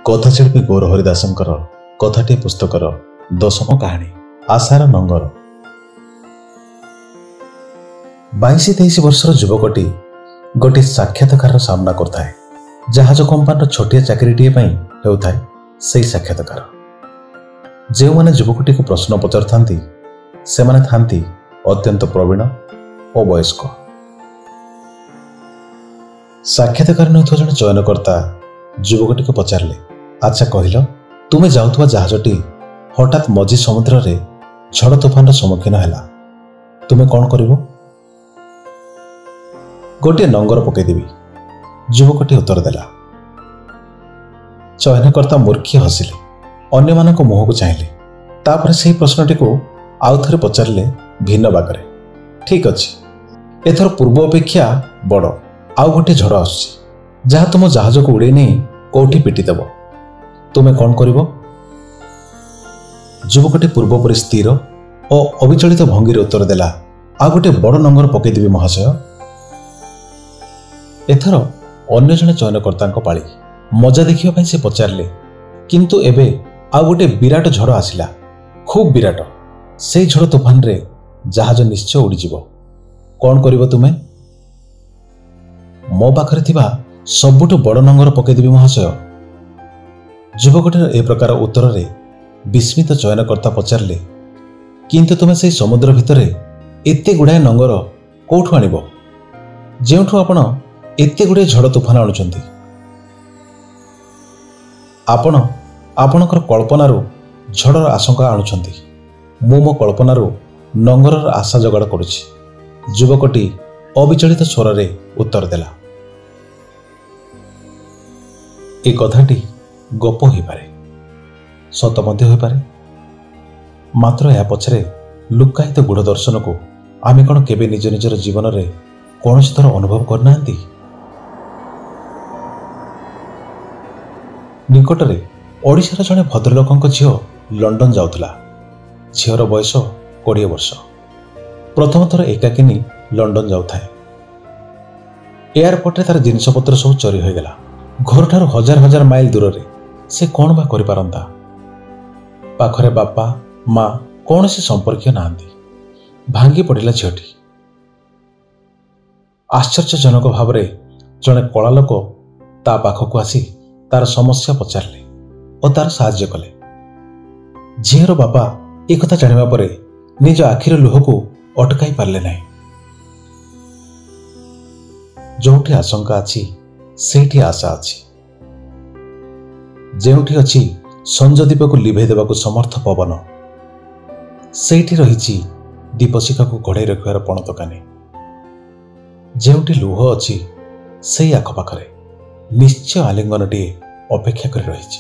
କଥାଶିଳ୍ପୀ ଗୌରହରି ଦାସଙ୍କର କଥାଟିଏ ପୁସ୍ତକର ଦଶମ କାହାଣୀ ଆଶାର ନଙ୍ଗର। 22-23 ବର୍ଷର ଯୁବକଟି ଗୋଟିଏ ସାକ୍ଷାତକାରର ସାମ୍ନା କରୁଥାଏ। ଜାହାଜ କମ୍ପାନୀର ଛୋଟିଆ ଚାକିରିଟିଏ ପାଇଁ ହେଉଥାଏ ସେଇ ସାକ୍ଷାତକାର। ଯେଉଁମାନେ ଯୁବକଟିକୁ ପ୍ରଶ୍ନ ପଚାରୁଥାନ୍ତି ସେମାନେ ଥାନ୍ତି ଅତ୍ୟନ୍ତ ପ୍ରବୀଣ ଓ ବୟସ୍କ। ସାକ୍ଷାତକାର ନେଉଥିବା ଜଣେ ଚୟନକର୍ତ୍ତା ଯୁବକଟିକୁ ପଚାରିଲେ, ଆଚ୍ଛା କହିଲ, ତୁମେ ଯାଉଥିବା ଜାହାଜଟି ହଠାତ୍ ମଝି ସମୁଦ୍ରରେ ଝଡ଼ ତୋଫାନର ସମ୍ମୁଖୀନ ହେଲା, ତୁମେ କ'ଣ କରିବ? ଗୋଟିଏ ନଙ୍ଗର ପକାଇଦେବି, ଯୁବକଟି ଉତ୍ତର ଦେଲା। ଚୟନକର୍ତ୍ତା ମୂର୍ଖି ହସିଲେ, ଅନ୍ୟମାନଙ୍କ ମୁହଁକୁ ଚାହିଁଲେ। ତାପରେ ସେହି ପ୍ରଶ୍ନଟିକୁ ଆଉ ଥରେ ପଚାରିଲେ ଭିନ୍ନ ବାଗରେ। ଠିକ୍ ଅଛି, ଏଥର ପୂର୍ବ ଅପେକ୍ଷା ବଡ଼ ଆଉ ଗୋଟିଏ ଝଡ଼ ଆସୁଛି, ଯାହା ତୁମ ଜାହାଜକୁ ଉଡ଼େଇ ନେଇ କୋଉଠି ପିଟିଦେବ, ତୁମେ କ'ଣ କରିବ? ଯୁବକଟି ପୂର୍ବପରି ସ୍ଥିର ଓ ଅବିଚଳିତ ଭଙ୍ଗୀରେ ଉତ୍ତର ଦେଲା, ଆଉ ଗୋଟିଏ ବଡ଼ ନଙ୍ଗର ପକାଇଦେବି ମହାଶୟ। ଏଥର ଅନ୍ୟ ଜଣେ ଚୟନକର୍ତ୍ତାଙ୍କ ପାଳି। ମଜା ଦେଖିବା ପାଇଁ ସେ ପଚାରିଲେ, କିନ୍ତୁ ଏବେ ଆଉ ଗୋଟିଏ ବିରାଟ ଝଡ଼ ଆସିଲା, ଖୁବ୍ ବିରାଟ। ସେଇ ଝଡ଼ ତୋଫାନରେ ଜାହାଜ ନିଶ୍ଚୟ ଉଡ଼ିଯିବ, କ'ଣ କରିବ ତୁମେ? ମୋ ପାଖରେ ଥିବା ସବୁଠୁ ବଡ଼ ନଙ୍ଗର ପକାଇଦେବି ମହାଶୟ। ଯୁବକଟିର ଏ ପ୍ରକାର ଉତ୍ତରରେ ବିସ୍ମିତ ଚୟନକର୍ତ୍ତା ପଚାରିଲେ, କିନ୍ତୁ ତୁମେ ସେଇ ସମୁଦ୍ର ଭିତରେ ଏତେ ଗୁଡ଼ାଏ ନଙ୍ଗର କୋଉଠୁ ଆଣିବ, ଯେଉଁଠୁ ଆପଣ ଏତେ ଗୁଡ଼ିଏ ଝଡ଼ ତୋଫାନ ଆଣୁଛନ୍ତି? ଆପଣ ଆପଣଙ୍କର କଳ୍ପନାରୁ ଝଡ଼ର ଆଶଙ୍କା ଆଣୁଛନ୍ତି, ମୁଁ ମୋ କଳ୍ପନାରୁ ନଙ୍ଗରର ଆଶା ଯୋଗାଡ଼ କରୁଛି, ଯୁବକଟି ଅବିଚଳିତ ସ୍ୱରରେ ଉତ୍ତର ଦେଲା। ଏ କଥାଟି ଗପ ହୋଇପାରେ, ସତ ମଧ୍ୟ ହୋଇପାରେ, ମାତ୍ର ଏହା ପଛରେ ଲୁକ୍କାୟିତ ଗୂଢ଼ ଦର୍ଶନକୁ ଆମେ କ'ଣ କେବେ ନିଜ ନିଜର ଜୀବନରେ କୌଣସି ଥର ଅନୁଭବ କରିନାହାନ୍ତି? ନିକଟରେ ଓଡ଼ିଶାର ଜଣେ ଭଦ୍ରଲୋକଙ୍କ ଝିଅ ଲଣ୍ଡନ ଯାଉଥିଲା। ଝିଅର ବୟସ 20 ବର୍ଷ। ପ୍ରଥମ ଥର ଏକାକିନୀ ଲଣ୍ଡନ ଯାଉଥାଏ। ଏୟାରପୋର୍ଟରେ ତାର ଜିନିଷପତ୍ର ସବୁ ଚୋରି ହୋଇଗଲା। ଘରଠାରୁ ହଜାର ହଜାର ମାଇଲ ଦୂରରେ ସେ କ'ଣ ବା କରିପାରନ୍ତା? ପାଖରେ ବାପା ମା କୌଣସି ସମ୍ପର୍କୀୟ ନାହାନ୍ତି। ଭାଙ୍ଗି ପଡ଼ିଲା ଝିଅଟି। ଆଶ୍ଚର୍ଯ୍ୟଜନକ ଭାବରେ ଜଣେ କଳା ଲୋକ ତା ପାଖକୁ ଆସି ତାର ସମସ୍ୟା ପଚାରିଲେ ଓ ତାର ସାହାଯ୍ୟ କଲେ। ଝିଅର ବାପା ଏ କଥା ଜାଣିବା ପରେ ନିଜ ଆଖିର ଲୁହକୁ ଅଟକାଇ ପାରିଲେ ନାହିଁ। ଯେଉଁଠି ଆଶଙ୍କା ଅଛି ସେଇଠି ଆଶା ଅଛି। ଯେଉଁଠି ଅଛି ସଞ୍ଜ ଦୀପକୁ ଲିଭେଇ ଦେବାକୁ ସମର୍ଥ ପବନ, ସେଇଠି ରହିଛି ଦୀପଶିଖାକୁ ଘୋଡ଼ାଇ ରଖିବାର ପଣତକାନି। ଯେଉଁଠି ଲୁହ ଅଛି ସେଇ ଆଖପାଖରେ ନିଶ୍ଚୟ ଆଲିଙ୍ଗନଟିଏ ଅପେକ୍ଷା କରି ରହିଛି।